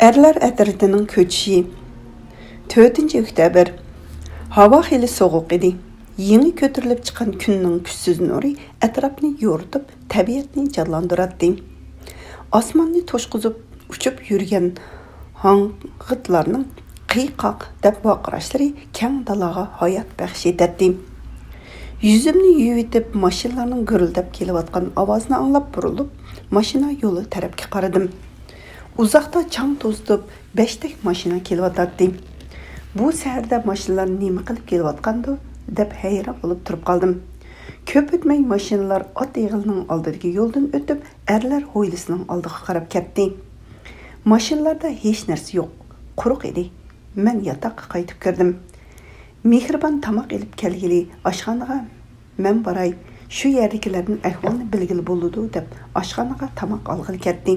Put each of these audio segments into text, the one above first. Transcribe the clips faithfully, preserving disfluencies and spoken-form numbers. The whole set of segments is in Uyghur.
ئەرلەر ئەترىتىنىڭ كۆچۈشى. تۆتىنچى ئۆكتەبىر. ھاۋا خېلى سوغۇق ئىدى. يېڭى كۆتۈرۈلۈپ چىققان كۈننىڭ كۈچسىز نۇرى ئەتراپنى يورۇتۇپ، تەبىئەتنى جانلاندۇراتتى. ئاسماننى توشقۇزۇپ ئۇچۇپ يۈرگەن ھاڭغىتلارنىڭ قىيقاق دەپ ۋارقىراشلىرى كەڭ دالاغا ھايات بەخش ئېتەتتى. يۈزۈمنى يۇيۇۋېتىپ، ماشىنىلارنىڭ گۈرۈلدەپ كېلىۋاتقان ئاۋازىنى ئاڭلاپ بۇرۇلۇپ، ماشىنا يولى تەرەپكە قارىدىم. ئۇزاقتا چاڭ توزۇتۇپ، بەشتەك ماشىنا كېلىۋاتاتتى. بۇ سەھەردە ماشىنىلار نېمە قىلىپ كېلىۋاتقاندۇ، دەپ ھەيران بولۇپ تۇرۇپ قالدىم. كۆپ ئۆتمەي ماشىنىلار ئات ئېغىلىنىڭ ئالدىدىكى يولدىن ئۆتۈپ، ئەرلەر ھويلىسىنىڭ ئالدىغا قاراپ كەتتى. ماشىنىلاردا ھېچ نەرسە يوق، قۇرۇق ئىدى. مەن ياتاققا قايتىپ كىردىم. مېھرىبان تاماق ئېلىپ كەلگىلى ئاشخانىغا مەن باراي، شۇ يەردىكىلەردىن ئەھۋالنى بىلگىلى بولىدۇ، دەپ ئاشخانىغا تاماق ئالغىلى كەتتى.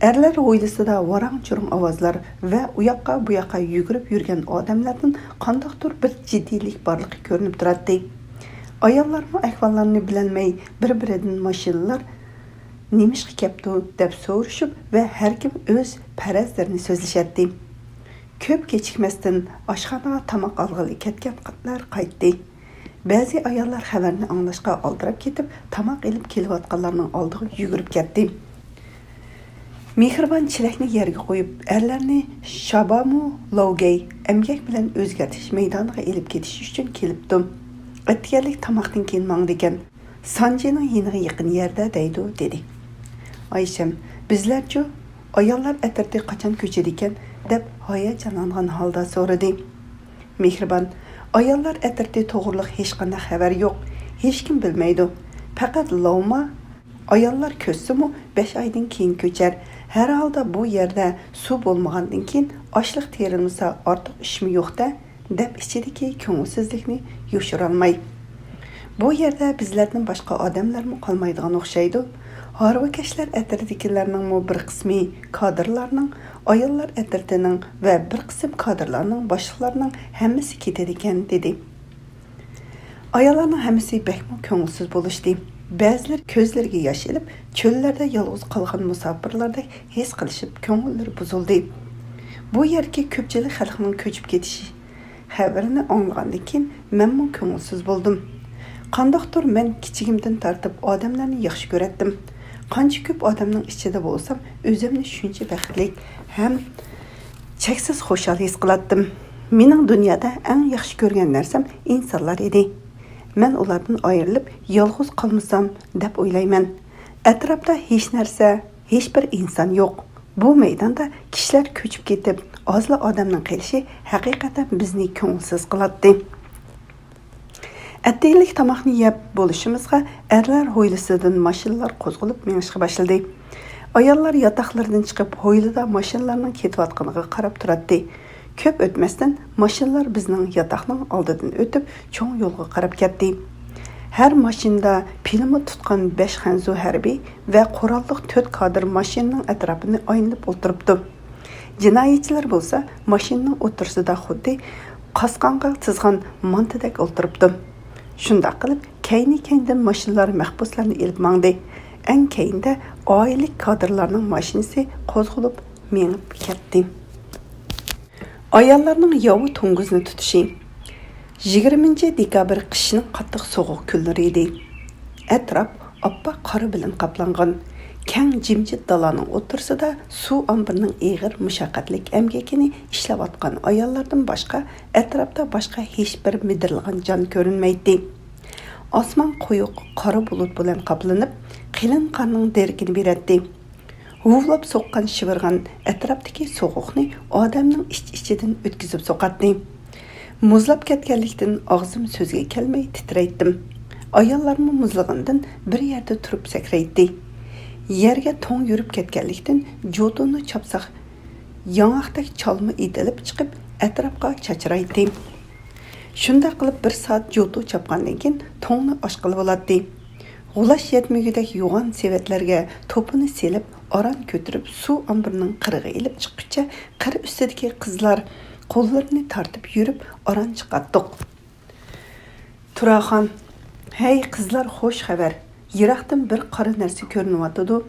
ئەرلەر ھويلىسىدا ۋاراڭ-چۇرۇڭ ئاۋازلار ۋە ئۇياققا-بۇياققا يۈگۈرۈپ يۈرگەن ئادەملەردىن قانداقتۇر بىر جىددىيلىك بارلىقى كۆرۈنۈپ تۇراتتى. ئاياللارمۇ ئەھۋاللارنى بىلەلمەي بىر-بىرىدىن ماشىنىلار نېمىشقا كەپتۇ دەپ سورىشىپ ۋە ھەركىم ئۆز پەرەزلىرىنى سۆزلىشەتتى. كۆپ كېچىكمەستىن ئاشخانىغا تاماق ئالغىلى كەتكەنلەر قايتتى. بەزى ئاياللار خەۋەرنى ئاڭلاشقا ئالدىراپ كېتىپ، تاماق ئېلىپ كېلىۋاتقانلارنىڭ ئالدىغا يۈگۈرۈپ كەتتى. مېھرىبان چېلەكنى يەرگە قويۇپ، ئەرلەرنى شابامۇ لاۋگەي ئەمگەك بىلەن ئۆزگەرتىش مەيدانىغا ئېلىپ كېتىش ئۈچۈن كېلىپتۇ. ئەتىگەنلىك تاماقتىن كېيىن ماڭىدىكەن. سانجىنىڭ يېنىغا يېقىن يەردە دەيدۇ، دېدى. ئايشەم، بىزلەرچۇ؟ ئاياللار ئەترىتى قاچان كۆچىدىكەن؟ دەپ ھاياجانلانغان ھالدا سورىدى. مېھرىبان، ئاياللار ئەترىتى توغرۇلۇق ھېچقانداق خەۋەر يوق، ھېچكىم بىلمەيدۇ. پەقەت لاۋما ئاياللار كۆچسىمۇ بەش ئايدىن كېيىن كۆچەر. ھەر ھالدا بۇ يەردە سۇ بولمىغاندىن كېيىن ئاشلىق تېرىلمىسا ئارتۇق ئىشمۇ يوق-دە، دەپ ئىچىدىكى كۆڭۈلسىزلىكنى يوشۇرالماي. بۇ يەردە بىزلەردىن باشقا ئادەملەرمۇ قالمايدىغان ئوخشايدۇ. ھارۋىكەشلەر ئەترىتىدىكىلەرنىڭمۇ بىر قىسمى كادىرلارنىڭ، ئاياللار ئەترىتىنىڭ ۋە بىر قىسىم كادىرلارنىڭ، باشلىقلارنىڭ ھەممىسى كېتىدىكەن، دېدى. ئاياللارنىڭ ھەممىسى بەكمۇ كۆڭۈلسىز بولۇشتى. بەزىلىرى كۆزلىرىگە ياش ئېلىپ، چۆللەردە يالغۇز قالغان مۇساپىرلاردەك ھېس قىلىشىپ، كۆڭۈللىرى بۇزۇلدى. بۇ يەردىكى كۆپچىلىك خەلقنىڭ كۆچۈپ كېتىشى خەۋىرىنى ئاڭلىغاندىن كېيىن مەنمۇ كۆڭۈلسىز بولدۇم. قانداقتۇر مەن كىچىكىمدىن تارتىپ ئادەملەرنى ياخشى كۆرەتتىم. قانچە كۆپ ئادەمنىڭ ئىچىدە بولسام، ئۆزۈمنى شۇنچە بەختلىك ھەم چەكسىز خۇشال ھېس قىلاتتىم. مېنىڭ دۇنيادا ئەڭ ياخشى كۆرگەن نەرسەم ئىنسانلار ئىدى. مەن ئۇلاردىن ئايرىلىپ، يالغۇز قالمىسام دەپ ئويلايمەن. ئەتراپتا ھېچ نەرسە، ھېچبىر ئىنسان يوق. بۇ مەيداندا كىشىلەر كۆچۈپ كېتىپ، ئازلا ئادەمنىڭ قېلىشى ھەقىقەتەن بىزنى كۆڭۈلسىز قىلاتتى. ئەتىگەنلىك تاماقنى يەپ بولۇشىمىزغا، ئەرلەر ھويلىسىدىن ماشىنىلار قوزغىلىپ مېڭىشقا باشلىدى. ئاياللار ياتاقلىرىدىن چىقىپ، ھويلىدا ماشىنىلارنىڭ كېتىۋاتقىنىغا قاراپ تۇراتتى. كۆپ ئۆتمەستىن ماشىنىلار بىزنىڭ ياتاقنىڭ ئالدىدىن ئۆتۈپ، چوڭ يولغا قاراپ كەتتى. ھەر ماشىنىدا پىلىموت تۇتقان بەش خەنزۇ ھەربىي ۋە قوراللىق تۆت كادىر ماشىنىنىڭ ئەتراپىنى ئايلىنىپ ئولتۇرۇپتۇ. جىنايەتچىلەر بولسا ماشىنىنىڭ ئوتتۇرىسىدا خۇددى قاسقانغا تىزغان مانتىدەك ئولتۇرۇپتۇ. شۇنداق قىلىپ، كەينى-كەينىدىن ماشىنىلار مەھبۇسلارنى ئېلىپ ماڭدى. ئەڭ كەينىدە ئائىلىلىك كادىرلارنىڭ ماشىنىسى قوزغىلىپ مېڭىپ كەتتى. ئاياللارنىڭ ياۋا توڭگۇزنى تۇتۇشى. يىگىرمىنچى دېكابىر قىشنىڭ قاتتىق سوغۇق كۈنلىرى ئىدى. ئەتراپ ئاپئاق قارا بىلەن قاپلانغان. كەڭ جىمجىت دالانىڭ ئوتتۇرىسىدا سۇ ئامبىرىنىڭ ئېغىر مۇشەققەتلىك ئەمگىكىنى ئىشلەۋاتقان ئاياللاردىن باشقا، ئەتراپتا باشقا ھېچبىر مىدىرلىغان جان كۆرۈنمەيتتى. ئاسمان قويۇق قارا بۇلۇت بىلەن قاپلىنىپ، قېلىن قارنىڭ دېرىكىنى بېرەتتى. ھۇۋلاپ سوققان شىۋىرغان ئەتراپتىكى سوغۇقنى ئادەمنىڭ ئىچ-ئىچىدىن ئۆتكۈزۈپ سوقاتتى. مۇزلاپ كەتكەنلىكتىن ئاغزىم سۆزگە كەلمەي تىترەيتتىم. ئاياللارمۇ مۇزلىغىنىدىن بىر يەردە تۇرۇپ سەكرەيتتى. يەرگە توڭ يۈرۈپ كەتكەنلىكتىن جوتۇنى چاپساق ياڭاقتەك چالما ئېتىلىپ چىقىپ، ئەتراپقا چاچرايتتى. شۇنداق قىلىپ بىر سائەت جوتۇ چاپقاندىن كېيىن توڭنى ئاچقىلى بولاتتى. غۇلاچ يەتمىگۈدەك يوغان سېۋەتلەرگە توپىنى سېلىپ، ئاران كۆتۈرۈپ، سۇ ئامبىرىنىڭ قىرىغا ئېلىپ چىققۇچە، قىر ئۈستىدىكى قىزلار قوللىرىنى تارتىپ يۈرۈپ، ئاران چىقاتتۇق. تۇراخان، ھەي قىزلار، خوش خەۋەر! يىراقتىن بىر قارا نەرسە كۆرۈنۈۋاتىدۇ.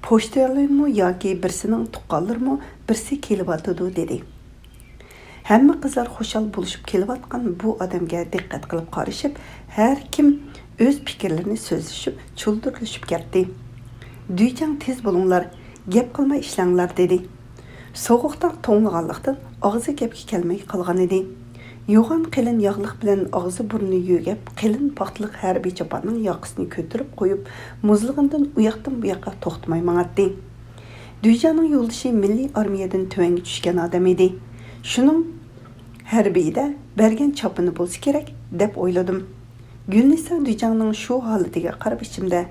پوچتاليونمۇ ياكى بىرسىنىڭ تۇغقانلىرىمۇ بىرسى كېلىۋاتىدۇ، دېدى. ھەممە قىزلار خۇشال بولۇشۇپ كېلىۋاتقان بۇ ئادەمگە دىققەت قىلىپ قارىشىپ، ھەر كىم ئۆز پىكىرلىرىنى سۆزلىشىپ، چۇلدۇرلىشىپ كەتتى. دۈيجاڭ، تېز بولۇڭلار، گەپ قىلماي ئىشلەڭلار، دېدى. سوغۇقتا توڭلىغانلىقتىن، ئاغزى گەپكە كەلمەي قالغانىدى. يوغان قېلىن ياغلىق بىلەن ئاغزى بۇرنى يۆگەپ، قېلىن پاختىلىق ھەربىي چاپاننىڭ ياقىسىنى كۆتۈرۈپ قويۇپ، مۇزلىغىنىدىن ئۇياقتىن بۇياققا توختىماي ماڭاتتى. دۈيجاڭنىڭ يولدىشى مىللىي ئارمىيەدىن تۆۋەنگە چۈشكەن ئادەم ئىدى. شۇنىڭ ھەربىيدە بەرگەن چاپىنى بولسا كېرەك، دەپ ئويلىدىم. گۈلنىسا دۈيجاڭنىڭ شۇ ھالىتىگە قاراپ ئىچىمدە،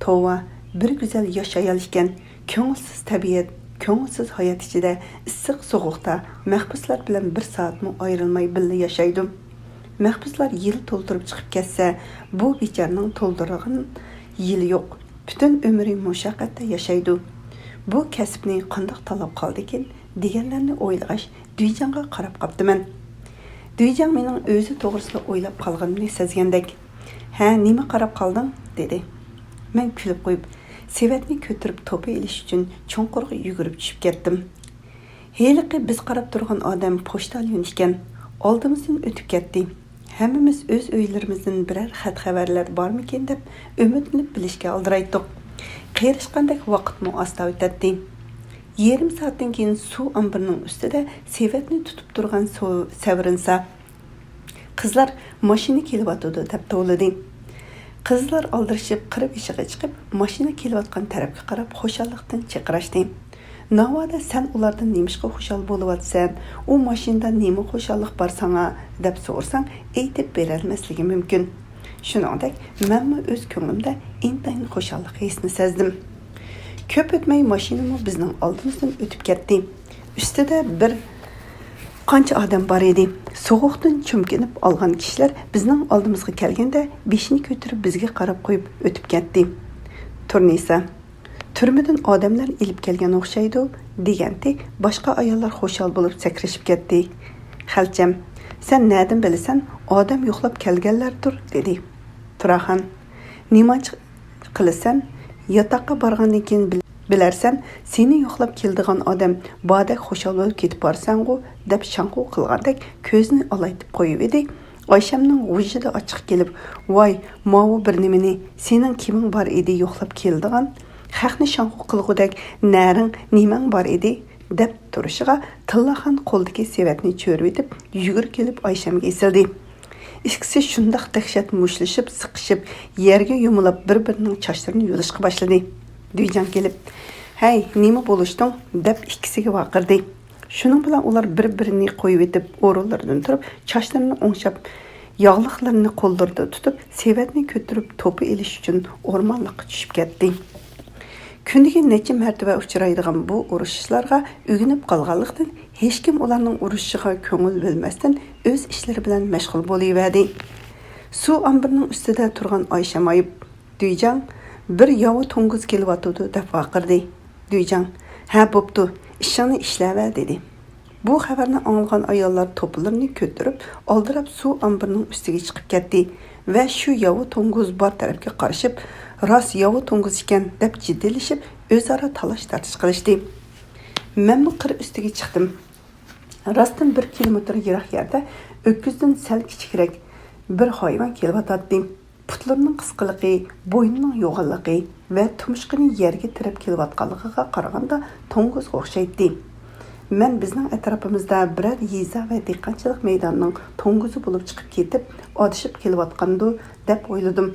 توۋا، بىر گۈزەل ياش ئايال ئىكەن، كۆڭۈلسىز تەبىئەت، كۆڭۈلسىز ھايات ئىچىدە ئىسسىق سوغۇقتا مەھبۇسلار بىلەن بىر سائەتمۇ ئايرىلماي بىللە ياشايدۇ. مەھبۇسلار يىل تولدۇرۇپ چىقىپ كەتسە، بۇ بىچارىنىڭ تولدۇرغان يىلى يوق. پۈتۈن ئۆمرى مۇشەققەتتە ياشايدۇ. بۇ كەسىپنى قانداق تاللاپ قالدىكىن دېگەنلەرنى ئويلىغاچ، دۈيجاڭغا قاراپ قاپتىمەن. دۈيجاڭ مېنىڭ ئۆزى توغرىسىدا ئويلاپ قالغىنىمنى سەزگەندەك، ھە، نېمە قاراپ قالدىڭ؟ دېدى. مەن كۈلۈپ قويۇپ، سېۋەتنى كۆتۈرۈپ توپا ئېلىش ئۈچۈن چوڭقۇرغا يۈگۈرۈپ چۈشۈپ كەتتىم. ھېلىقى بىز قاراپ تۇرغان ئادەم پوچتاليون ئىكەن، ئالدىمىزدىن ئۆتۈپ كەتتى. ھەممىمىز ئۆز ئۆيلىرىمىزدىن بىرەر خەت-خەۋەرلەر بارمىكىن دەپ ئۈمىدلىنىپ بىلىشكە ئالدىرايتتۇق. قېرىشقاندەك ۋاقىتمۇ ئاستا ئۆتەتتى. يېرىم سائەتتىن كېيىن سۇ ئامبىرىنىڭ ئۈستىدە سېۋەتنى تۇتۇپ تۇرغان سو-، سەۋرىنسا، قىزلار ماشىنا كېلىۋاتىدۇ دەپ توۋلىدى. قىزلار ئالدىرىشىپ قىر بېشىغا چىقىپ، ماشىنا كېلىۋاتقان تەرەپكە قاراپ خۇشاللىقتىن چىرقىراشتى. ناۋادا سەن ئۇلاردىن نېمىشقا خۇشال بولۇۋاتىسەن؟ ئۇ ماشىنىدا نېمە خۇشاللىق بار ساڭا؟ دەپ سورىساڭ، ئېيتىپ بېرەلمەسلىكى مۇمكىن. شۇنىڭدەك مەنمۇ ئۆز كۆڭلۈمدە ئىنتايىن خۇشاللىق ھېسىنى سەزدىم. كۆپ ئۆتمەي ماشىنىمۇ بىزنىڭ ئالدىمىزدىن ئۆتۈپ كەتتى. ئۈستىدە بىر قانچە ئادەم بار ئىدى. سوغۇقتىن چۈمكىنىپ ئالغان كىشىلەر بىزنىڭ ئالدىمىزغا كەلگەندە بېشىنى كۆتۈرۈپ بىزگە قاراپ قويۇپ ئۆتۈپ كەتتى. تۇرنىسا، تۈرمىدىن ئادەملەر ئېلىپ كەلگەن ئوخشايدۇ، دېگەنتى باشقا ئاياللار خۇشال بولۇپ سەكرىشىپ كەتتى. خەلچەم، سەن نەدىن بىلىسەن، ئادەم يوقلاپ كەلگەنلەردۇر، دېدى. تۇراخان، نېمانچە قىلىسەن، ياتاققا بارغاندىن كېيىن بىل-، بىلەرسەن، سېنى يوقلاپ كېلىدىغان ئادەم باردەك خۇشال بولۇپ كېتىپ بارىسەنغۇ، دەپ شاڭخۇ قىلغاندەك كۆزىنى ئالايتىپ قويۇۋىدى. ئايشەمنىڭ ۋۇجۇدى ئاچچىق كېلىپ، ۋاي، ماۋۇ بىر نېمىنى، سېنىڭ كىمىڭ بار ئىدى يوقلاپ كېلىدىغان؟ خەقنى شاڭخۇ قىلغۇدەك نەرىڭ، نېمەڭ بار ئىدى؟ دەپ تۇرۇشىغا، تىللاخان قولىدىكى سېۋەتنى چۆرۈۋېتىپ، يۈگۈرۈپ كېلىپ ئايشەمگە ئېسىلدى. ئىككىسى شۇنداق دەھشەت مۇشتلىشىپ، سىقىشىپ، يەرگە يۇمۇلاپ بىر-بىرىنىڭ چاچلىرىنى يۇلۇشقا باشلىدى. دۈيجاڭ كېلىپ، ھەي، نېمە بولۇشتۇڭ؟ دەپ ئىككىسىگە ۋارقىرىدى. شۇنىڭ بىلەن ئۇلار بىر-بىرىنى قويۇۋېتىپ، ئورۇنلىرىدىن تۇرۇپ، چاچلىرىنى ئوڭشاپ، ياغلىقلىرىنى قوللىرىدا تۇتۇپ، سېۋەتنى كۆتۈرۈپ توپا ئېلىش ئۈچۈن ئورمانلىققا چۈشۈپ كەتتى. كۈنىگە نەچچە مەرتىبە ئۇچرايدىغان بۇ ئۇرۇشۇشلارغا ئۆگىنىپ قالغانلىقتىن، ھېچكىم ئۇلارنىڭ ئۇرۇشۇشىغا كۆڭۈل بۆلمەستىن، ئۆز ئىشلىرى بىلەن مەشغۇل بولۇۋەردى. سۇ ئامبىرىنىڭ ئۈستىدە تۇرغان ئايشەم ئايىپ، دۈيجاڭ، بىر ياۋا توڭگۇز كېلىۋاتىدۇ، دەپ ۋارقىرىدى. دۈيجاڭ، ھە، بوپتۇ، ئىشىڭنى ئىشلەۋەر، دېدى. بۇ خەۋەرنى ئاڭلىغان ئاياللار توپىلىرىنى كۆتۈرۈپ، ئالدىراپ سۇ ئامبىرىنىڭ ئۈستىگە چىقىپ كەتتى ۋە شۇ ياۋا توڭگۇز بار تەرەپكە قارىشىپ، راست ياۋا توڭگۇز ئىكەن، دەپ جىددىيلىشىپ، ئۆزئارا تالاش-تارتىش قىلىشتى. مەنمۇ قىر ئۈستىگە چىقتىم. راستتىن بىر كىلومېتىر يىراق يەردە ئۆكۈزدىن سەل كىچىكرەك بىر ھايۋان كېلىۋاتاتتى. پۇتلىرىنىڭ قىسقىلىقى، بوينىنىڭ يوغانلىقى ۋە تۇمشۇقىنى يەرگە تىرەپ كېلىۋاتقانلىقىغا قارىغاندا توڭگۇزغا ئوخشايتتى. مەن بىزنىڭ ئەتراپىمىزدا بىرەر يېزا ۋە دېھقانچىلىق مەيدانىنىڭ توڭگۇزى بولۇپ چىقىپ كېتىپ، ئادىشىپ كېلىۋاتقاندۇ، دەپ ئويلىدىم.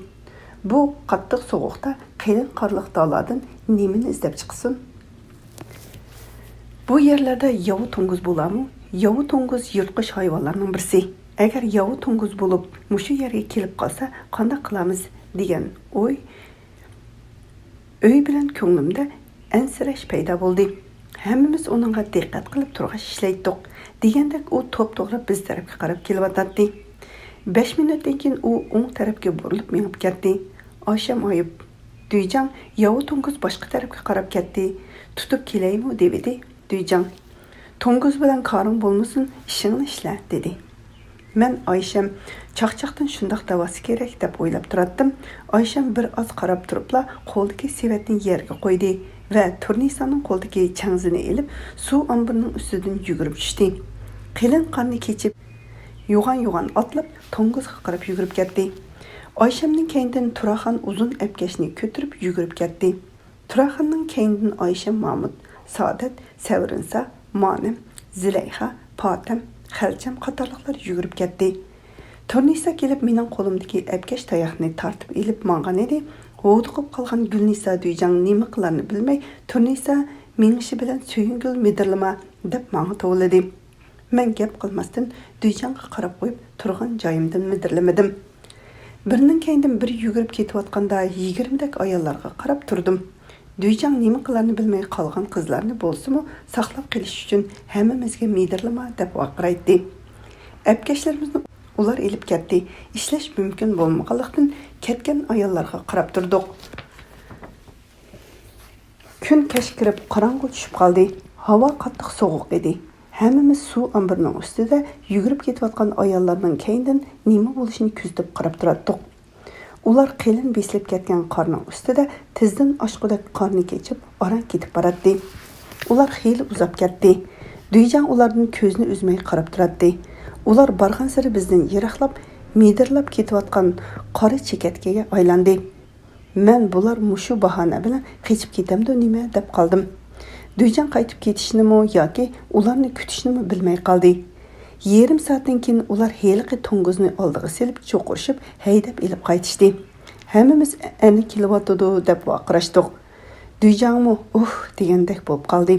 بۇ قاتتىق سوغۇقتا قېلىن قارلىق دالاردىن نېمىنى ئىزدەپ چىقسۇن؟ بۇ يەرلەردە ياۋا توڭگۇز بولارمۇ؟ ياۋا توڭگۇز يىرتقۇچ ھايۋانلارنىڭ بىرسى. ئەگەر ياۋا توڭگۇز بولۇپ، مۇشۇ يەرگە كېلىپ قالسا، قانداق قىلارمىز؟ دېگەن ئوي ئۆي بىلەن كۆڭلۈمدە ئەنسىرەش پەيدا بولدى. ھەممىمىز ئۇنىڭغا دىققەت قىلىپ تۇرغاچ ئىشلەيتتۇق، دېگەندەك ئۇ توپتوغرا بىز تەرەپكە قاراپ كېلىۋاتاتتى. بەش مىنۇتتىن كېيىن ئۇ ئوڭ تەرەپكە بۇرۇلۇپ مېڭىپ كەتتى. ئايشەم ئايىپ، دۈيجاڭ، ياۋا توڭگۇز باشقا تەرەپكە قاراپ كەتتى. تۇتۇپ كېلەيمۇ؟ دېۋىدى. دۈيجاڭ، توڭگۇز بىلەن كارىڭ بولمىسۇن، ئىشىڭنى ئىشلە، دېدى. مەن ئايشەم چاقچاقتىن شۇنداق دەۋاتسا كېرەك دەپ ئويلاپ تۇراتتىم. ئايشەم بىر ئاز قاراپ تۇرۇپلا قولىدىكى سېۋەتنى يەرگە قويدى. ۋە تۇرنىسانىڭ قولىدىكى چەڭزىنى ئېلىپ، سۇ ئامبىرىنىڭ ئۈستىدىن يۈگۈرۈپ چۈشتى. قېلىن قارنى كېچىپ، يوغان-يوغان ئاتلاپ، توڭگۇزغا قاراپ يۈگۈرۈپ كەتتى. ئايشەمنىڭ كەينىدىن تۇراخان ئۇزۇن ئەپكەشنى كۆتۈرۈپ يۈگۈرۈپ كەتتى. تۇراخاننىڭ كەينىدىن ئايشەم، مامۇت، سائادەت، سەۋرىنسا، مانەم، زىلەيخا، پاتەم، خەلچەم قاتارلىقلار يۈگۈرۈپ كەتتى. تۇرنىسا كېلىپ، مېنىڭ قولۇمدىكى ئەپكەش تاياقنى تارتىپ ئېلىپ ماڭغان ئىدى. ھودۇقۇپ قالغان گۈلنىسا دۈيجاڭ نېمە قىلارنى بىلمەي، تۇرنىسا مېڭىشى بىلەن سۆيۈنگۈل مىدىرلىما دەپ ماڭا توۋلىدى. مەن گەپ قىلماستىن دۈيجاڭغا قاراپ قويۇپ تۇرغان جايىمدىن مىدىرلىمىدىم. بىرىنىڭ كەينىدىن بىرى يۈگۈرۈپ كېتىۋاتقاندا يىگىرمىدەك ئاياللارغا قاراپ تۇردۇم. دۈيجاڭ نېمە قىلارنى بىلمەي قالغان قىزلارنى بولسىمۇ ساقلاپ قېلىش ئۈچۈن ھەممىمىزگە مىدىرلىما دەپ ۋارقىرايتتى. ئەپكەشلىرىمىزنى ئۇلار ئېلىپ كەتتى. ئىشلەش مۇمكىن بولمىغانلىقتىن كەتكەن ئاياللارغا قاراپ تۇردۇق. كۈن كەچ كىرىپ، قاراڭغۇ چۈشۈپ قالدى. ھاۋا قاتتىق سوغۇق ئىدى. ھەممىمىز سۇ ئامبىرىنىڭ ئۈستىدە يۈگۈرۈپ كېتىۋاتقان ئاياللارنىڭ كەينىدىن نېمە بولۇشىنى كۆزىتىپ قاراپ تۇراتتۇق. ئۇلار قېلىن بېسىلىپ كەتكەن قارنىڭ ئۈستىدە تىزدىن ئاشقۇدەك قارنى كېچىپ، ئاران كېتىپ باراتتى. ئۇلار خېلى ئۇزاپ كەتتى. دۈيجاڭ ئۇلاردىن كۆزىنى ئۈزمەي قاراپ تۇراتتى. ئۇلار بارغانسېرى بىزدىن يىراقلاپ، مىدىرلاپ كېتىۋاتقان قارا چېكەتكىگە ئايلاندى. مەن بۇلار مۇشۇ باھانە بىلەن قېچىپ كېتەمدۇ نېمە دەپ قالدىم. دۈيجاڭ قايتىپ كېتىشنىمۇ ياكى ئۇلارنى كۈتۈشنىمۇ بىلمەي قالدى. يېرىم سائەتتىن كېيىن ئۇلار ھېلىقى توڭگۇزنى ئالدىغا سېلىپ چوقۇرۇشۇپ ھەيدەپ ئېلىپ قايتىشتى. ھەممىمىز ئەنە كېلىۋاتىدۇ دەپ ۋارقىراشتۇق. دۈيجاڭمۇ ئۇھ دېگەندەك بولۇپ قالدى.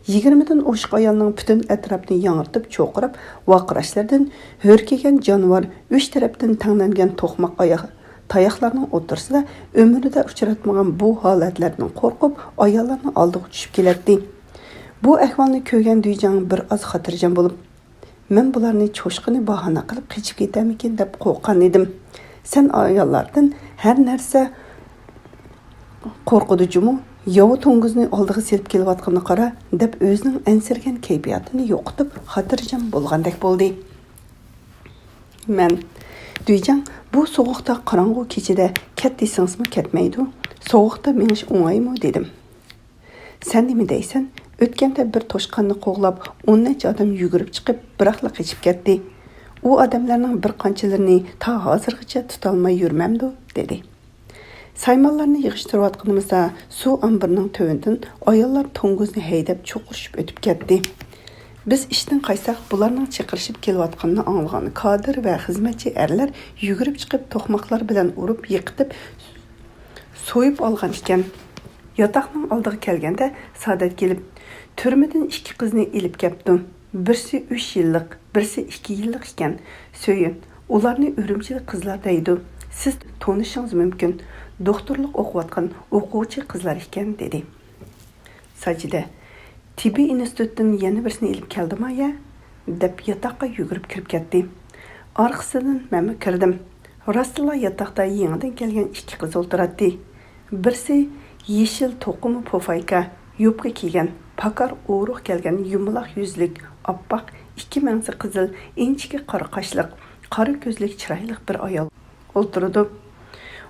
يىگىرمىدىن ئوشۇق ئايالنىڭ پۈتۈن ئەتراپنى ياڭرىتىپ چوقۇراپ ۋارقىراشلىرىدىن ھۆركىگەن جانىۋار ئۈچ تەرەپتىن تەڭلەنگەن توقماق ئاياق تاياقلارنىڭ ئوتتۇرىسىدا ئۆمرىدە ئۇچراتمىغان بۇ ھالەتلەردىن قورقۇپ، ئاياللارنىڭ ئالدىغا چۈشۈپ كېلەتتى. بۇ ئەھۋالنى كۆرگەن دۈيجاڭ بىر ئاز خاتىرجەم بولۇپ، مەن بۇلارنى چوشقىنى باھانە قىلىپ قېچىپ كېتەرمىكىن دەپ قورققان ئىدىم. سەن ئاياللاردىن ھەر نەرسە قورقىدۇ جۇمۇ، ياۋا توڭگۇزنى ئالدىغا سېلىپ كېلىۋاتقىنىنى قارا، دەپ ئۆزىنىڭ ئەنسىرىگەن كەيپىياتىنى يوقىتىپ، خاتىرجەم بولغاندەك بولدى. مەن، دۈيجاڭ، بۇ سوغۇقتا قاراڭغۇ كېچىدە كەت دېسىڭىزمۇ كەتمەيدۇ، سوغۇقتا مېڭىش ئوڭايمۇ؟ دېدىم. سەن نېمە دەيسەن؟ ئۆتكەندە بىر توشقاننى قوغلاپ، ئون نەچچە ئادەم يۈگۈرۈپ چىقىپ، بىراقلا قېچىپ كەتتى. ئۇ ئادەملەرنىڭ بىر قانچىلىرىنى تا ھازىرغىچە تۇتالماي يۈرمەمدۇ؟ دېدى. سايمانلارنى يىغىشتۇرۇۋاتقىنىمىزدا، سۇ ئامبىرىنىڭ تۆۋىنىدىن ئاياللار توڭگۇزنى ھەيدەپ چوقۇرۇشۇپ ئۆتۈپ كەتتى. بىز ئىشتىن قايتساق، بۇلارنىڭ چىقىرىشىپ كېلىۋاتقىنىنى ئاڭلىغان كادىر ۋە خىزمەتچى ئەرلەر يۈگۈرۈپ چىقىپ، توقماقلار بىلەن ئۇرۇپ، يىقىتىپ، سويۇپ ئالغان ئىكەن. ياتاقنىڭ ئالدىغا كەلگەندە سادەت كېلىپ، تۈرمىدىن ئىككى قىزنى ئېلىپ كەپتۇ. بىرسى ئۈچ يىللىق، بىرسى ئىككى يىللىق ئىكەن. سۆيۈن، ئۇلارنى ئۈرۈمچىلىك قىزلار دەيدۇ. سىز تونۇشىڭىز مۇمكىن. دوختۇرلۇق ئوقۇۋاتقان ئوقۇغۇچى قىزلار ئىكەن، دېدى. ساجىدە، تېببىي ئىنستىتۇتتىن يەنە بىرسىنى ئېلىپ كەلدىما يە؟ دەپ ياتاققا يۈگۈرۈپ كىرىپ كەتتى. ئارقىسىدىن مەنمۇ كىردىم. راستلا ياتاقتا يېڭىدىن كەلگەن ئىككى قىز ئولتۇراتتى. بىرسى يېشىل توقۇما پوفايكا، يوپكا كىيگەن، پاكار ئورۇق كەلگەن يۇمىلاق يۈزلۈك، ئاپئاق، ئىككى مەڭزى قىزىل، ئىنچىكە قارا قاشلىق، قارا كۆزلۈك چىرايلىق بىر ئايال ئولتۇرىدۇ.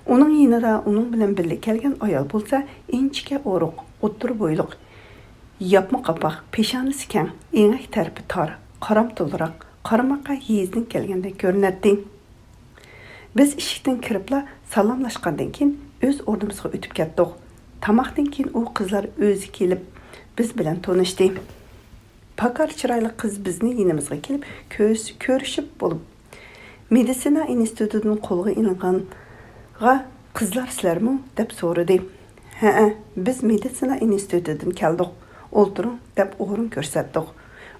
ئۇنىڭ يېنىدا ئۇنىڭ بىلەن بىللە كەلگەن ئايال بولسا ئىنچىكە ئورۇق، ئوتتۇرا بويلۇق، ياپما قاپاق، پېشانىسى كەڭ، ئېڭەك تەرىپى تار، قارامتۇلراق، قارىماققا يېزىدىن كەلگەندەك كۆرۈنەتتى. بىز ئىشىكتىن كىرىپلا سالاملاشقاندىن كېيىن ئۆز ئورنىمىزغا ئۆتۈپ كەتتۇق. تاماقتىن كېيىن ئۇ قىزلار ئۆزى كېلىپ بىز بىلەن تونۇشتى. پاكار چىرايلىق قىز بىزنى يېنىمىزغا كېلىپ كۆز كۆرۈشۈپ بولۇپ، مېدىتسىنا ئىنستىتۇتىدىن قولغا ئېلىنغانغا قىزلار سىلەرمۇ؟ دەپ سورىدى. ھەئە، بىز مېدىتسىنا ئىنستىتۇتىدىن كەلدۇق. ئولتۇرۇڭ، دەپ ئورۇن كۆرسەتتۇق.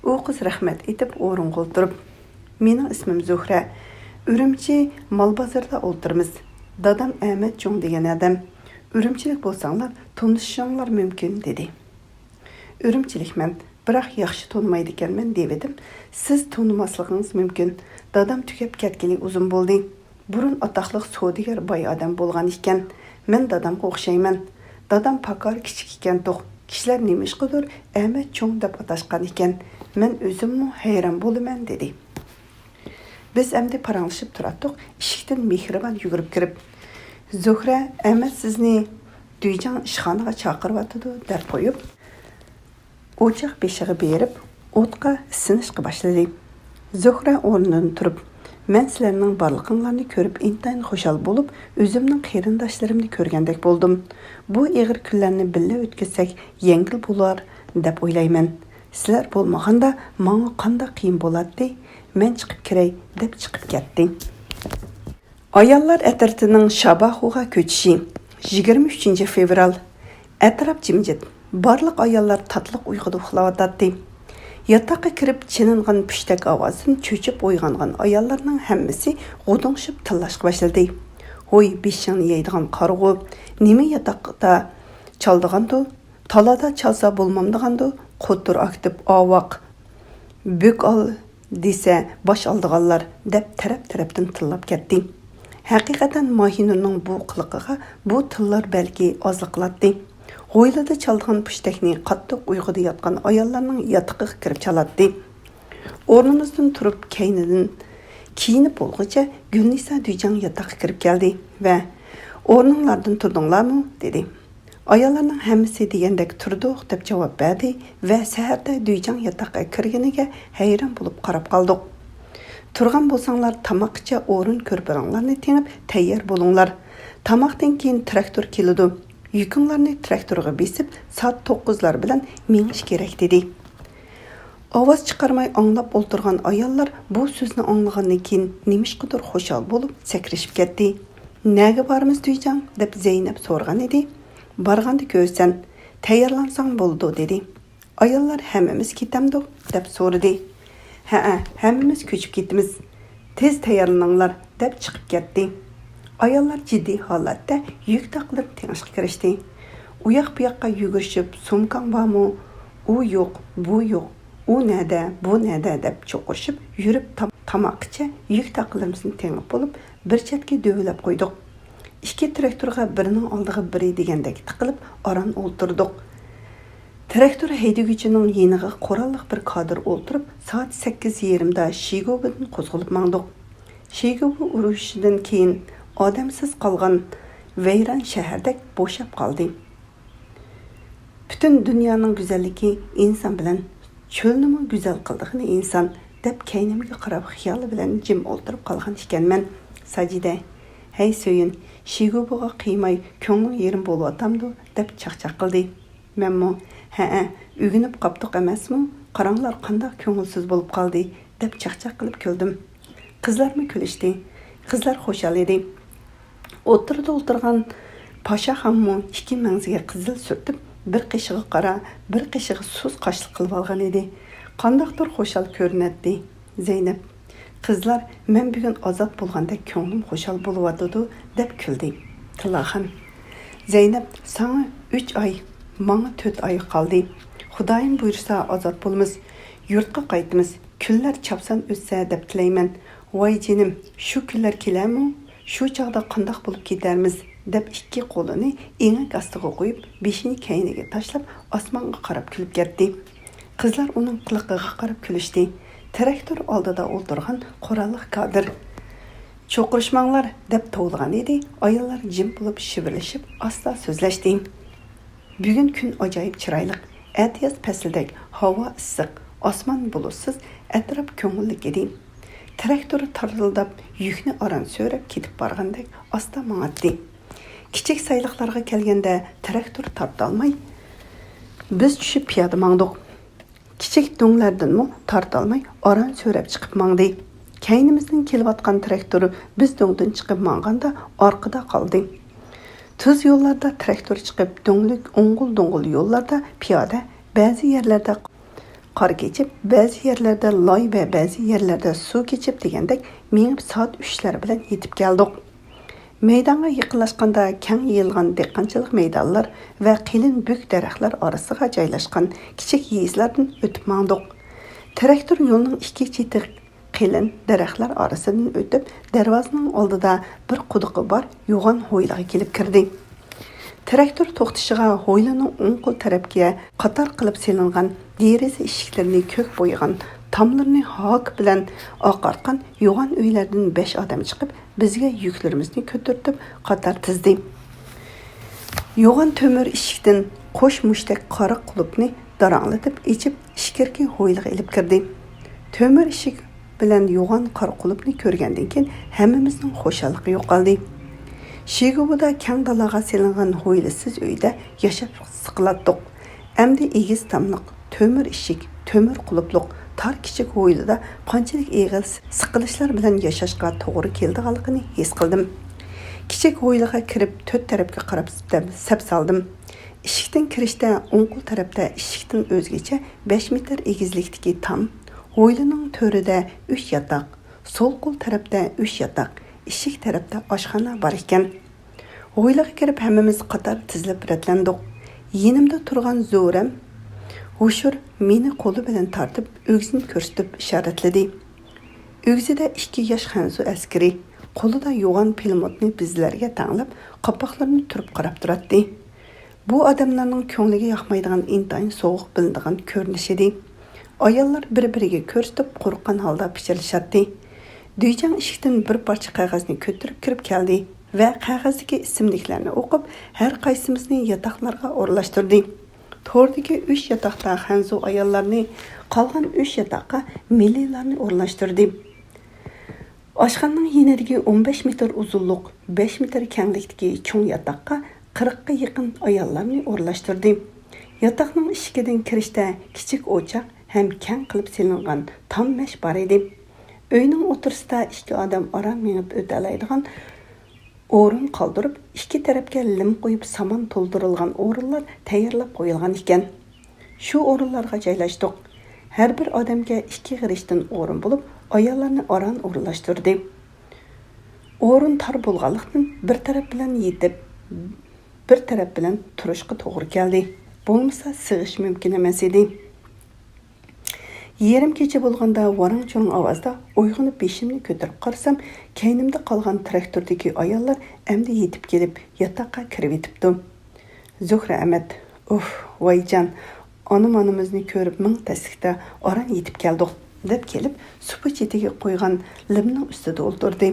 ئۇ قىز رەھمەت ئېيتىپ ئورۇنغا ئولتۇرۇپ، مېنىڭ ئىسمىم زۆھرە. ئۈرۈمچى مال بازىرىدا ئولتۇرىمىز. دادام ئەمەت چوڭ دېگەن ئادەم. ئۈرۈمچىلىك بولساڭلار تونۇشۇشۇڭلار مۇمكىن، دېدى. ئۈرۈمچىلىكمەن، بىراق ياخشى تونۇمايدىكەنمەن دېۋىدىم. سىز تونۇماسلىقىڭىز مۇمكىن. دادام تۈگەپ كەتكىلى ئۇزۇن بولدى. بۇرۇن ئاتاقلىق سودىگەر باي ئادەم بولغان ئىكەن. مەن دادامغا ئوخشايمەن. دادام پاكار كىچىك ئىكەنتۇق. كىشىلەر نېمىشقىدۇر ئەمەت چوڭ دەپ ئاتاشقان ئىكەن. مەن ئۆزۈممۇ ھەيران بولىمەن، دېدى. بىز ئەمدى پاراڭلىشىپ تۇراتتۇق، ئىشىكتىن مېھرىبان يۈگۈرۈپ كىرىپ، زۆھرە، ئەمەت سىزنى دۈيجاڭ ئىشخانىغا چاقىرىۋاتىدۇ، دەپ قويۇپ، ئوچاق بېشىغا بېرىپ، ئوتقا ئىسسىنىشقا باشلىدى. زۆھرە ئورنىدىن تۇرۇپ، مەن سىلەرنىڭ بارلىقىڭلارنى كۆرۈپ ئىنتايىن خۇشال بولۇپ، ئۆزۈمنىڭ قېرىنداشلىرىمنى كۆرگەندەك بولدۇم. بۇ ئېغىر كۈنلەرنى بىللە ئۆتكۈزسەك يەڭگىل بولار، دەپ ئويلايمەن. سىلەر بولمىغاندا ماڭا قانداق قىيىن بولاتتى؟ مەن چىقىپ كىرەي، دەپ چىقىپ كەتتى. ئاياللار ئەترىتىنىڭ شاباخۇغا كۆچۈشى. يىگىرمە ئۈچىنچى فېۋرال. ئەتراپ جىمجىت. بارلىق ئاياللار تاتلىق ئۇيقۇدا ئۇخلاۋاتاتتى. ياتاققا كىرىپ چېلىنغان پۇشتەك ئاۋازدىن چۆچۈپ ئويغانغان ئاياللارنىڭ ھەممىسى غۇدۇڭشىپ تىللاشقا باشلىدى. ھوي، بېشىڭنى يەيدىغان قارىغۇ، نېمە ياتاقتا چالىدىغاندۇ؟ تالادا چالسا بولمامدىغاندۇ؟ قوتۇر ئاكتىپ ئاۋاق. بۆك ئال دېسە، باش ئالىدىغانلار، دەپ تەرەپ-تەرەپتىن تىللاپ كەتتى. ھەقىقەتەن ماھىنۇرنىڭ بۇ قىلىقىغا بۇ تىللار بەلكى ئازلىق قىلاتتى. ھويلىدا چالىدىغان پۇشتەكنى قاتتىق ئۇيقۇدا ياتقان ئاياللارنىڭ ياتىقىغا كىرىپ چالاتتى. ئورنىمىزدىن تۇرۇپ كەينىدىن كىيىنىپ بولغۇچە گۈلنىسا دۈيجاڭ ياتاققا كىرىپ كەلدى ۋە «ئورنۇڭلاردىن تۇردۇڭلارمۇ؟» دېدى. ئاياللارنىڭ ھەممىسى دېگەندەك تۇردۇق، دەپ جاۋاب بەردى ۋە سەھەردە دۈيجاڭ ياتاققا كىرگىنىگە ھەيران بولۇپ قاراپ قالدۇق. تۇرغان بولساڭلار، تاماققىچە ئورۇن كۆرپىلىرىڭلارنى تېڭىپ تەييار بولۇڭلار. تاماقتىن كېيىن تىراكتور كېلىدۇ. يۈكۈڭلارنى تىراكتورغا بېسىپ، سائەت توققۇزلار بىلەن مېڭىش كېرەك، دېدى. ئاۋاز چىقارماي ئاڭلاپ ئولتۇرغان ئاياللار بۇ سۆزنى ئاڭلىغاندىن كېيىن نېمىشقىدۇر خۇشال بولۇپ سەكرىشىپ كەتتى. «نەگە بارىمىز دۈيجاڭ؟» دەپ زەينەپ سورىغان ئىدى. «بارغاندا كۆرىسەن، تەييارلانساڭ بولىدۇ» دېدى. ئاياللار «ھەممىمىز كېتەمدۇق؟» دەپ سورىدى. «ھەئە، ھەممىمىز كۆچۈپ كېتىمىز. تېز تەييارلىنىڭلار» دەپ چىقىپ كەتتى. ئاياللار جىددىي ھالەتتە يۈك تاقلىرىنى تېڭىشقا كىرىشتى. ئۇياق بۇياققا يۈگۈرۈشۈپ، «سومكاڭ بارمۇ؟ ئۇ يوق، بۇ يوق، ئۇ نەدە، بۇ نەدە؟» دەپ چوقۇرۇشۇپ يۈرۈپ تام-، تاماققىچە يۈك تاقلىرىمىزنى تېڭىپ بولۇپ، بىر چەتكە دۆۋىلەپ قويدۇق. ئىككى تىراكتورغا بىرىنىڭ ئالدىغا بىرى دېگەندەك تىقىلىپ ئاران ئولتۇردۇق. تىراكتور ھەيدىگۈچىنىڭ يېنىغا قوراللىق بىر كادىر ئولتۇرۇپ، سائەت سەككىز يېرىمدا شىگوبىدىن قوزغىلىپ ماڭدۇق. شىگوبى ئۇرۇشىدىن كېيىن ئادەمسىز قالغان ۋەيران شەھەردەك بوشاپ قالدى. پۈتۈن دۇنيانىڭ گۈزەللىكى ئىنسان بىلەن، چۆلنىمۇ گۈزەل قىلىدىغىنى ئىنسان، دەپ كەينىمگە قاراپ خىيالى بىلەن جىم ئولتۇرۇپ قالغان ئىكەنمەن. ساجىدە، «ھەي سۆيۈن، شىگوبىغا قىيماي كۆڭلۈڭ يېرىم بولۇۋاتامدۇ؟» دەپ چاقچاق قىلدى. مەنمۇ، «ھەئە، ئۆگىنىپ قاپتۇق ئەمەسمۇ؟ قاراڭلار قانداق كۆڭۈلسىز بولۇپ قالدى» دەپ چاقچاق قىلىپ كۈلدۈم. قىزلارمۇ كۈلۈشتى. قىزلار خۇشال ئىدى. ئوتتۇرىدا ئولتۇرغان پاشاخانمۇ ئىككى مەڭزىگە قىزىل سۈرتۈپ، بىر قېشىغا قارا، بىر قېشىغا سۇس قاشلىق قىلىۋالغان ئىدى. قانداقتۇر خۇشال كۆرۈنەتتى. زەينەپ، «قىزلار، مەن بۈگۈن ئازاد بولغاندەك كۆڭلۈم خۇشال بولۇۋاتىدۇ» دەپ كۈلدى. تىللاخان، «زەينەپ، ساڭا ئۈچ ئاي، ماڭا تۆت ئاي قالدى. خۇدايىم بۇيرۇسا ئازاد بولىمىز. يۇرتقا قايتىمىز. كۈنلەر چاپسان ئۆتسە دەپ تىلەيمەن. ۋاي جېنىم، شۇ كۈنلەر كېلەرمۇ؟ شۇ چاغدا قانداق بولۇپ كېتەرمىز؟» دەپ ئىككى قولىنى ئېڭەك ئاستىغا قويۇپ، بېشىنى كەينىگە تاشلاپ، ئاسمانغا قاراپ كۈلۈپ كەتتى. قىزلار ئۇنىڭ قىلىقىغا قاراپ كۈلۈشتى. تىراكتور ئالدىدا ئولتۇرغان قوراللىق كادىر «چوقۇرۇشماڭلار» دەپ توۋلىغان ئىدى. ئاياللار جىم بولۇپ شىۋىرلىشىپ ئاستا سۆزلەشتى. بۈگۈن كۈن ئاجايىپ چىرايلىق. ئەتىياز پەسلىدەك، ھاۋا ئىسسىق، ئاسمان بۇلۇتسىز، ئەتراپ كۆڭۈللۈك ئىدى. تىراكتور تارتىلداپ، يۈكنى ئاران سۆرەپ كېتىپ بارغاندەك ئاستا ماڭاتتى. كىچىك سايلىقلارغا كەلگەندە تىراكتور تارتالماي، بىز چۈشۈپ پىيادە ماڭدۇق. كىچىك دۆڭلەردىنمۇ تارتالماي ئاران سۆرەپ چىقىپ ماڭدى. كەينىمىزدىن كېلىۋاتقان تىراكتور بىز دۆڭدىن چىقىپ ماڭغاندا ئارقىدا قالدى. تۈز يوللاردا تىراكتور چىقىپ، دۆڭلۈك ئوڭغۇل-دوڭغۇل يوللاردا پىيادە، بەزى يەرلەردە قار كېچىپ، بەزى يەرلەردە لاي ۋە بەزى يەرلەردە سۇ كېچىپ دېگەندەك مېڭىپ سائەت ئۈچلەر بىلەن يېتىپ كەلدۇق. مەيدانغا يېقىنلاشقاندا كەڭ يېيىلغان دېھقانچىلىق مەيدانلار ۋە قېلىن بۈك دەرەخلەر ئارىسىغا جايلاشقان كىچىك يېزىلاردىن ئۆتۈپ ماڭدۇق. تىراكتور يولنىڭ ئىككى چېتى قېلىن دەرەخلەر ئارىسىدىن ئۆتۈپ، دەرۋازىنىڭ ئالدىدا بىر قۇدۇقى بار يوغان ھويلىغا كېلىپ كىردى. تىراكتور توختىشىغا ھويلىنىڭ ئوڭ قول تەرەپكە قاتار قىلىپ سېلىنغان دېرىزە ئىشىكلىرىنى كۆك بويىغان، تاملىرىنى ھاك بىلەن ئاقارتقان يوغان ئۆيلەردىن بەش ئادەم چىقىپ، بىزگە يۈكلىرىمىزنى كۆتۈرتۈپ قاتار تىزدى. يوغان تۆمۈر ئىشىكتىن قوش مۇشتەك قارا قۇلۇپنى داراڭلىتىپ ئېچىپ، ئىچكىرىكى ھويلىغا ئېلىپ كىردى. تۆمۈر ئىشىك بىلەن يوغان قارا قۇلۇپنى كۆرگەندىن كېيىن، ھەممىمىزنىڭ خۇشاللىقى يوقالدى. شىگۇبۇدا كەڭ دالاغا سېلىنغان ھويلىسىز ئۆيدە ياشاپ سىقىلاتتۇق. ئەمدى ئېگىز تاملىق، تۆمۈر ئىشىك، تۆمۈر قۇلۇپلۇق، تار كىچىك ھويلىدا قانچىلىك ئېغىر سىقىلىشلار بىلەن ياشاشقا توغرا كېلىدىغانلىقىنى ھېس قىلدىم. كىچىك ھويلىغا كىرىپ، تۆت تەرەپكە قاراپ سەپ سالدىم. ئىشىكتىن كىرىشتە، ئوڭ قول تەرەپتە ئىشىكتىن ئۆزگىچە بەش مېتىر ئېگىزلىكتىكى تام، ھويلىنىڭ تۆرىدە ئۈچ ياتاق، سول قول تەرەپتە ئۈچ ياتاق، ئىشىك تەرەپتە ئاشخانا بار ئىكەن. ھويلىغا كىرىپ، ھەممىمىز قاتار تىزىلىپ رەتلەندۇق. يېنىمدا تۇرغان زۆرەم ھوشۇر مېنى قولى بىلەن تارتىپ، ئۆگزىنى كۆرسىتىپ ئىشارەتلىدى. ئۆگزىدە ئىككى ياش خەنزۇ ئەسكىرى، قولىدا يوغان پىلىموتنى بىزلەرگە تەڭلەپ، قاپاقلىرىنى تۈرۈپ قاراپ تۇراتتى. بۇ ئادەملەرنىڭ كۆڭلىگە ياقمايدىغان، ئىنتايىن سوغۇق بىلىنىدىغان كۆرۈنۈش ئىدى. ئاياللار بىر-بىرىگە كۆرسىتىپ، قورققان ھالدا پىچىرلىشاتتى. دۈيجاڭ ئىشىكتىن بىر پارچە قەغەزنى كۆتۈرۈپ كىرىپ كەلدى ۋە قەغەزدىكى ئىسىملىكلەرنى ئوقۇپ، ھەر قايسىمىزنى ياتاقلارغا ئورۇنلاشتۇردى. توردىكى ئۈچ ياتاقتا خەنزۇ ئاياللارنى، قالغان ئۈچ ياتاققا مىللىيلارنى ئورۇنلاشتۇردى. ئاشخانىنىڭ يېنىدىكى ئون بەش مېتىر ئۇزۇنلۇق، بەش مېتىر كەڭلىكتىكى چوڭ ياتاققا قىرىققا يېقىن ئاياللارنى ئورۇنلاشتۇردى. ياتاقنىڭ ئىشىكىدىن كىرىشتە كىچىك ئوچاق ھەم كەڭ قىلىپ سېلىنغان تام مەش بار ئىدى. ئۆينىڭ ئوتتۇرىسىدا ئىككى ئادەم ئاران مېڭىپ ئۆتەلەيدىغان ئورۇن قالدۇرۇپ، ئىككى تەرەپكە لىم قويۇپ، سامان تولدۇرۇلغان ئورۇنلار تەييارلاپ قويۇلغان ئىكەن. شۇ ئورۇنلارغا جايلاشتۇق. ھەر بىر ئادەمگە ئىككى غېرىشتىن ئورۇن بولۇپ، ئاياللارنى ئاران ئورۇنلاشتۇردى. ئورۇن تار بولغانلىقتىن، بىر تەرەپ بىلەن يېتىپ، بىر تەرەپ بىلەن تۇرۇشقا توغرا كەلدى. بولمىسا، سىغىش مۇمكىن ئەمەس ئىدى. يېرىم كېچە بولغاندا، ۋاراڭ-چۇرۇڭ ئاۋازدا ئويغىنىپ، بېشىمنى كۆتۈرۈپ قارىسام، كەينىمدە قالغان تىراكتوردىكى ئاياللار ئەمدى يېتىپ كېلىپ، ياتاققا كىرىۋېتىپتۇ. زۆھرە ئەمەت، ئۇھ، ۋايجان، ئانام-ئانىمىزنى كۆرۈپ مىڭ تەسلىكتە ئاران يېتىپ كەلدۇق، دەپ كېلىپ، سۇپا چېتىگە قويغان لىمنىڭ ئۈستىدە ئولتۇردى.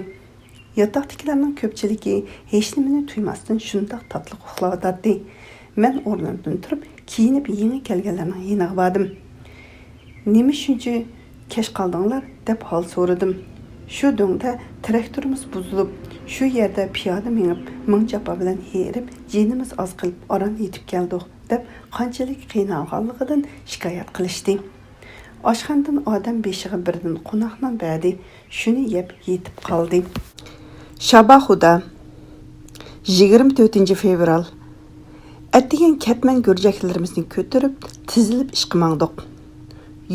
ياتاقتىكىلەرنىڭ كۆپچىلىكى ھېچنېمىنى تۇيماستىن شۇنداق تاتلىق ئۇخلاۋاتاتتى. مەن ئورنۇمدىن تۇرۇپ، كىيىنىپ يېڭى كەلگەنلەرنىڭ يېنىغا باردىم. «نېمە شۇنچە كەچ قالدىڭلار؟» دەپ ھال سورىدىم. شۇ دۆڭدە تىراكتورىمىز بۇزۇلۇپ، شۇ يەردە پىيادە مېڭىپ، مىڭ جاپا بىلەن ھېرىپ، جېنىمىز ئاز قېلىپ ئاران يېتىپ كەلدۇق، دەپ قانچىلىك قىينالغانلىقىدىن شىكايەت قىلىشتى. ئاشخانىدىن ئادەم بېشىغا بىردىن قوناق نان بەردى. شۇنى يەپ يېتىپ قالدى. شاباخۇدا، يىگىرمە تۆتىنچى فېۋرال. ئەتىگەن كەتمەن گۈرجەكلىرىمىزنى كۆتۈرۈپ، تىزىلىپ ئىشقا ماڭدۇق.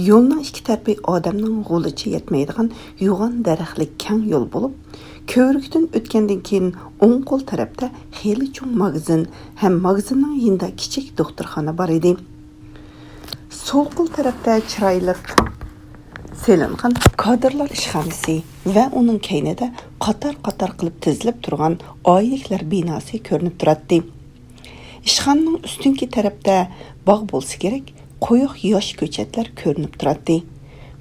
يولنىڭ ئىككى تەرىپى ئادەمنىڭ غۇلىچى يەتمەيدىغان يوغان دەرەخلىك كەڭ يول بولۇپ، كۆۋرۈكتىن ئۆتكەندىن كېيىن، ئوڭ قول تەرەپتە خېلى چوڭ ماگىزىن ھەم ماگىزىننىڭ يېنىدا كىچىك دوختۇرخانا بار ئىدى. سول قول تەرەپتە چىرايلىق سېلىنغان كادىرلار ئىشخانىسى ۋە ئۇنىڭ كەينىدە قاتار-قاتار قىلىپ تىزىلىپ تۇرغان ئائىلىلىكلەر بىناسى كۆرۈنۈپ تۇراتتى. ئىشخانىنىڭ ئۈستۈنكى تەرەپتە باغ بولسا كېرەك، قويۇق ياش كۆچەتلەر كۆرۈنۈپ تۇراتتى.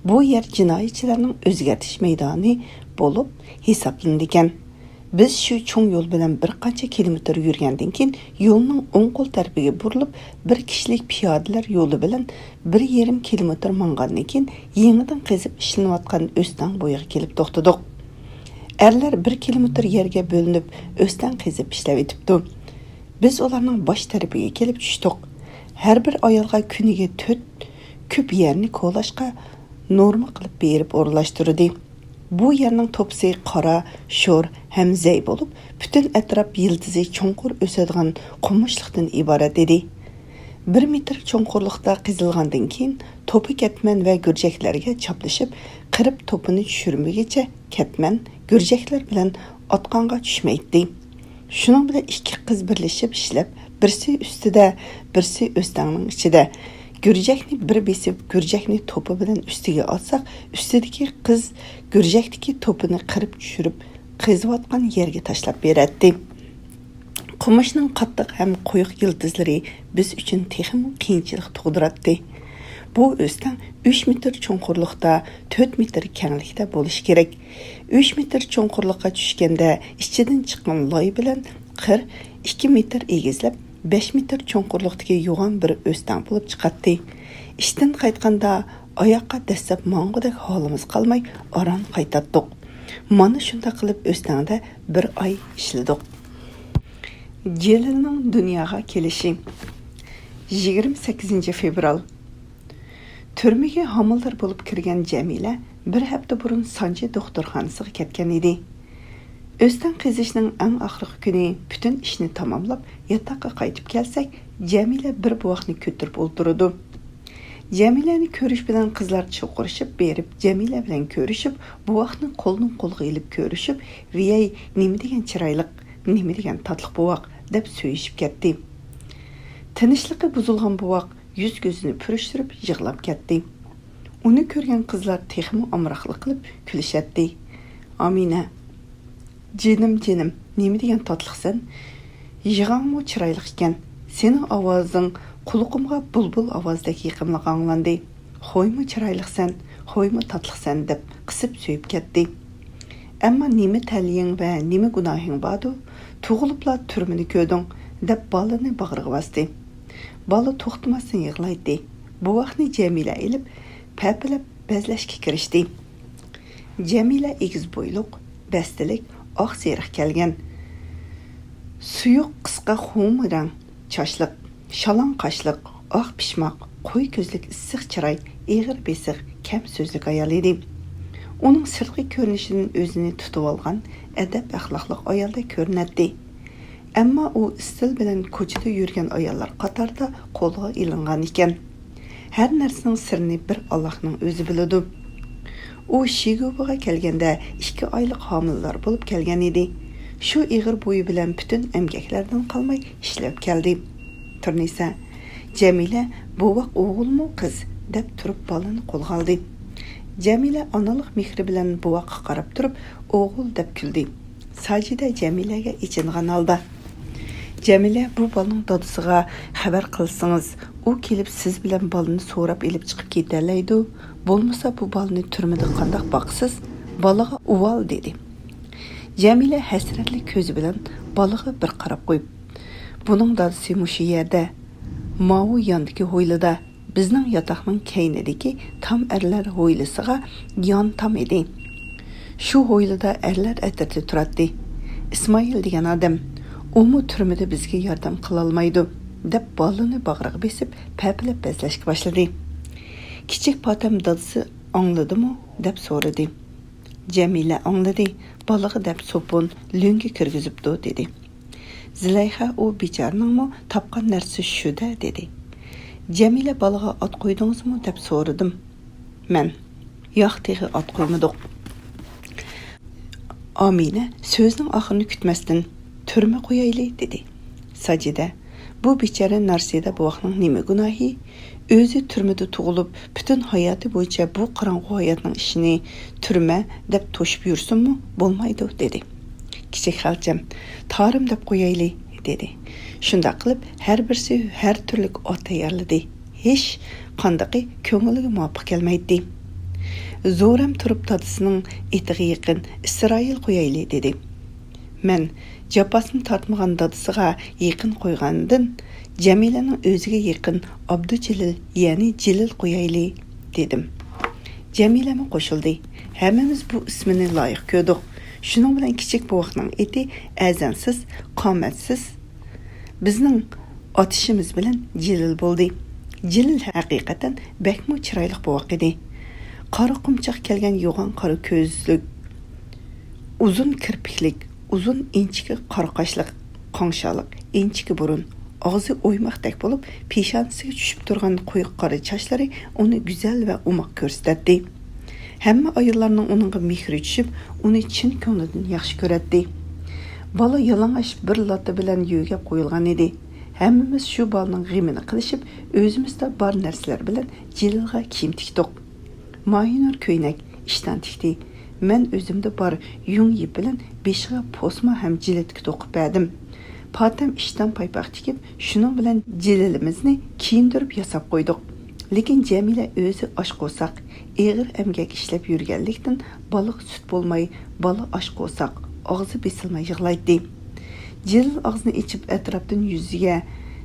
بۇ يەر جىنايەتچىلەرنىڭ ئۆزگەرتىش مەيدانى بولۇپ ھېسابلىنىدىكەن. بىز شۇ چوڭ يول بىلەن بىر قانچە كىلومېتىر يۈرگەندىن كېيىن، يولنىڭ ئوڭ قول تەرىپىگە بۇرۇلۇپ، بىر كىشىلىك پىيادىلەر يولى بىلەن بىر يېرىم كىلومېتىر ماڭغاندىن كېيىن، يېڭىدىن قېزىپ ئىشلىنىۋاتقان ئۆستەڭ بويىغا كېلىپ توختىدۇق. ئەرلەر بىر كىلومېتىر يەرگە بۆلۈنۈپ، ئۆستەڭ قېزىپ ئىشلەۋېتىپتۇ. بىز ئۇلارنىڭ باش تەرىپىگە كېلىپ چۈشتۇق. ھەر بىر ئايالغا كۈنىگە تۆت كۈپ يەرنى كولاشقا نورما قىلىپ بېرىپ ئورۇنلاشتۇردى. بۇ يەرنىڭ توپىسى قارا، شور ھەم زەي بولۇپ، پۈتۈن ئەتراپ يىلتىزى چوڭقۇر ئۆسىدىغان قومۇشلۇقتىن ئىبارەت ئىدى. بىر مېتىر چوڭقۇرلۇقتا قېزىلغاندىن كېيىن، توپا كەتمەن ۋە گۈرجەكلەرگە چاپلىشىپ، قىرىپ توپىنى چۈشۈرمىگۈچە كەتمەن، گۈرجەكلەر بىلەن ئاتقانغا چۈشمەيتتى. شۇنىڭ بىلەن ئىككى قىز بىرلىشىپ ئىشلەپ، بىرسى ئۈستىدە، بىرسى ئۆستەڭنىڭ ئىچىدە. گۈرجەكنى بىر بېسىپ، گۈرجەكنى توپا بىلەن ئۈستىگە ئاتساق، ئۈستىدىكى قىز گۈرجەكتىكى توپىنى قىرىپ چۈشۈرۈپ، قېزىۋاتقان يەرگە تاشلاپ بېرەتتى. قومۇشنىڭ قاتتىق ھەم قويۇق يىلتىزلىرى بىز ئۈچۈن تېخىمۇ قىيىنچىلىق تۇغدۇراتتى. بۇ ئۆستەڭ ئۈچ مېتىر چوڭقۇرلۇقتا، تۆت مېتىر كەڭلىكتە بولۇشى كېرەك. ئۈچ مېتىر چوڭقۇرلۇققا چۈشكەندە، ئىچىدىن چىققان لاي بىلەن قىر ئىككى مېتىر ئېگىزلەپ، بەش مېتىر چوڭقۇرلۇقتىكى يوغان بىر ئۆستەڭ بولۇپ چىقاتتى. ئىشتىن قايتقاندا ئاياققا دەسسەپ ماڭغۇدەك ھالىمىز قالماي ئاران قايتاتتۇق. مانا شۇنداق قىلىپ ئۆستەڭدە بىر ئاي ئىشلىدۇق. جېلىلنىڭ دۇنياغا كېلىشى. يىگىرمە سەككىزىنچى فېۋرال. تۈرمىگە ھامىلىدار بولۇپ كىرگەن جەمىلە بىر ھەپتە بۇرۇن سانجى دوختۇرخانىسىغا كەتكەن ئىدى. ئۆستەڭ قېزىشنىڭ ئەڭ ئاخىرقى كۈنى پۈتۈن ئىشنى تاماملاپ، ياتاققا قايتىپ كەلسەك، جەمىلە بىر بوۋاقنى كۆتۈرۈپ ئولتۇرىدۇ. جەمىلەنى كۆرۈش بىلەن قىزلار چۇقۇرۇشۇپ بېرىپ، جەمىلە بىلەن كۆرۈشۈپ، بوۋاقنى قولدىن قولغا ئېلىپ كۆرۈشۈپ، ۋىيەي، نېمە دېگەن چىرايلىق، نېمە دېگەن تاتلىق بوۋاق، دەپ سۆيۈشۈپ كەتتى. تىنچلىقى بۇزۇلغان بوۋاق يۈز-كۆزىنى پۈرۈشتۈرۈپ يىغلاپ كەتتى. ئۇنى كۆرگەن قىزلار تېخىمۇ ئامراقلىق قىلىپ كۈلۈشەتتى. ئامىنە، جېنىم، جېنىم، نېمە دېگەن تاتلىقسەن! يىغاڭمۇ چىرايلىق ئىكەن. سېنىڭ ئاۋازىڭ قۇلىقىمغا بۇلبۇل ئاۋازىدەك يېقىملىق ئاڭلاندى. خويمۇ چىرايلىقسەن، خويمۇ تاتلىقسەن، دەپ قىسىپ سۆيۈپ كەتتى. ئەمما نېمە تەلىيىڭ ۋە نېمە گۇناھىڭ باردۇ؟ تۇغۇلۇپلا تۈرمىنى كۆردۈڭ، دەپ بالىنى باغرىغا باستى. بالا توختىماستىن يىغلايتتى. بوۋاقنى جەمىلە ئېلىپ، پەپىلەپ بەزلەشكە كىرىشتى. جەمىلە ئېگىز بويلۇق، بەستلىك، ئاق سېرىق كەلگەن. سۇيۇق قىسقا خۇمۇ رەڭ چاچلىق، شالاڭ قاشلىق، ئاق پىشماق، قوي كۆزلۈك، ئىسسىق چىراي، ئېغىر بېسىق، كەم سۆزلۈك ئايال ئىدى. ئۇنىڭ سىرتقى كۆرۈنۈشىدىن ئۆزىنى تۇتۇۋالغان، ئەدەپ-ئەخلاقلىق ئايالدەك كۆرۈنەتتى. ئەمما ئۇ ئىستىل بىلەن كوچىدا يۈرگەن ئاياللار قاتارىدا قولغا ئېلىنغان ئىكەن. ھەر نەرسىنىڭ سىرىنى بىر ئاللاھنىڭ ئۆزى بىلىدۇ. ئۇ شىگۇبىغا كەلگەندە ئىككى ئايلىق ھامىلىدار بولۇپ كەلگەن ئىدى. شۇ ئېغىر بويى بىلەن پۈتۈن ئەمگەكلەردىن قالماي ئىشلەپ كەلدى. تۇرنىسا، جەمىلە، بوۋاق ئوغۇلمۇ قىز؟ دەپ تۇرۇپ بالىنى قولغا ئالدى. جەمىلە ئانىلىق مېھرى بىلەن بوۋاققا قاراپ تۇرۇپ، ئوغۇل، دەپ كۈلدى. ساجىدە جەمىلەگە ئېچىنغان ھالدا، جەمىلە، بۇ بالىنىڭ دادىسىغا خەۋەر قىلسىڭىز، ئۇ كېلىپ سىز بىلەن بالىنى سوراپ ئېلىپ چىقىپ كېتەلەيدۇ. بولمىسا بۇ بالىنى تۈرمىدە قانداق باقىسىز؟ بالىغا ئۇۋال، دېدى. جەمىلە ھەسرەتلىك كۆزى بىلەن بالىغا بىر قاراپ قويۇپ، بۇنىڭ دادىسى مۇشۇ يەردە، ماۋۇ ياندىكى ھويلىدا، بىزنىڭ ياتاقنىڭ كەينىدىكى تام ئەرلەر ھويلىسىغا يان تام ئىدى. شۇ ھويلىدا ئەرلەر ئەترىتى تۇراتتى. ئىسمائىل دېگەن ئادەم، ئۇمۇ تۈرمىدە بىزگە ياردەم قىلالمايدۇ، دەپ بالىنى باغرىغا بېسىپ، پەپىلەپ بەزلەشكە باشلىدى. كىچىك پاتەم دادىسى ئاڭلىدىمۇ؟ دەپ سورىدى. جەمىلە ئاڭلىدى، بالىغا دەپ سوپۇن، لۆڭگە كىرگۈزۈپتۇ، دېدى. زۇلەيخا، ئۇ بىچارىنىڭمۇ تاپقان نەرسىسى شۇ-دە، دېدى. جەمىلە، بالىغا ئات قويدىڭىزمۇ؟ دەپ سورىدىم مەن. ياق، تېخى ئات قويمىدۇق. ئامىنە سۆزىنىڭ ئاخىرىنى كۈتمەستىن، تۈرمە قويايلى، دېدى. ساجىدە، بۇ بىچارە نارسىدە بوۋاقنىڭ نېمە گۇناھى؟ ئۆزى تۈرمىدە تۇغۇلۇپ، پۈتۈن ھاياتى بويىچە بۇ قاراڭغۇ ھاياتنىڭ ئىشىنى تۈرمە دەپ توشۇپ يۈرسۇنمۇ؟ بولمايدۇ، دېدى. كىچىك خالچەم، تارىم دەپ قويايلى، دېدى. شۇنداق قىلىپ، ھەر بىرسى ھەر تۈرلۈك ئات تەييارلىدى. ھېچ قاندىقى كۆڭلىگە مۇۋاپىق كەلمەيتتى. زورەم تۇرۇپ دادىسىنىڭ ئېتىغا يېقىن ئىسرائىل قويايلى، دېدى. مەن جاپاسىنى تارتمىغان دادىسىغا يېقىن قويغاندىن، جەمىلەنىڭ ئۆزىگە يېقىن ئابدۇجېلىل، يەنى جېلىل قويايلى، دېدىم. جەمىلەمۇ قوشۇلدى. ھەممىمىز بۇ ئىسمىنى لايىق كۆردۇق. شۇنىڭ بىلەن كىچىك بوۋاقنىڭ ئېتى ئەزەنسىز، قامەتسىز، بىزنىڭ ئاتىشىمىز بىلەن جېلىل بولدى. جېلىل ھەقىقەتەن بەكمۇ چىرايلىق بوۋاق ئىدى. قارا قۇمچاق كەلگەن يوغان قارا كۆزلۈك، ئۇزۇن كىرپىكلىك، ئۇزۇن ئىنچىكە قارا قاشلىق، قاڭشارلىق، ئىنچىكە بۇرۇن، ئاغزى ئويماقتەك بولۇپ، پېشانىسىگە چۈشۈپ تۇرغان قويۇق قارا چاچلىرى ئۇنى گۈزەل ۋە ئوماق كۆرسىتەتتى. ھەممە ئاياللارنىڭ ئۇنىڭغا مېھرى چۈشۈپ، ئۇنى چىن كۆڭلىدىن ياخشى كۆرەتتى. بالا يالىڭاچ بىر لاتا بىلەن يۆگەپ قويۇلغان ئىدى. ھەممىمىز شۇ بالىنىڭ غېمىنى قىلىشىپ، ئۆزىمىزدە بار نەرسىلەر بىلەن جېلىلغا كىيىم تىكتۇق. ماھىنۇر كۆينەك، ئىشتان تىكتى. مەن ئۆزۈمدە بار يۇڭ يىپ بىلەن بېشىغا پوسما ھەم جىلىتكە توقۇپ بەردىم. پاتەم ئىشتان پايپاق تىكىپ، شۇنىڭ بىلەن جېلىلىمىزنى كىيىندۈرۈپ ياساپ قويدۇق. لېكىن جەمىلە ئۆزى ئاچ قورساق، ئېغىر ئەمگەك ئىشلەپ يۈرگەنلىكتىن، بالىغا سۈت بولماي، بالا ئاچ قورساق، ئاغزى بېسىلماي يىغلايتتى. جېلىل ئاغزىنى ئېچىپ ئەتراپتىن يۈزىگە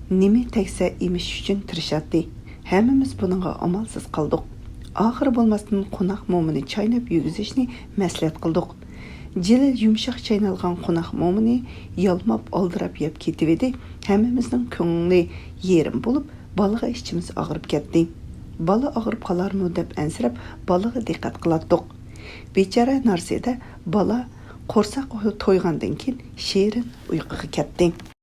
نېمە تەگسە ئېمىش ئۈچۈن تىرىشاتتى. ھەممىمىز بۇنىڭغا ئامالسىز قالدۇق. ئاخىرى بولماستىن قوناق مومىنى چايناپ يېگۈزۈشنى مەسلىھەت قىلدۇق. جېلىل يۇمشاق چاينالغان قوناق مومىنى يالماپ ئالدىراپ يەپ كېتىۋىدى. ھەممىمىزنىڭ كۆڭلى يېرىم بولۇپ، بالىغا ئىچىمىز ئاغرىپ كەتتى. بالا ئاغرىپ قالارمۇ دەپ ئەنسىرەپ، بالىغا دىققەت قىلاتتۇق. بىچارە نارسىدە بالا قورساق تويغاندىن كېيىن شېرىن ئۇيقۇغا كەتتى.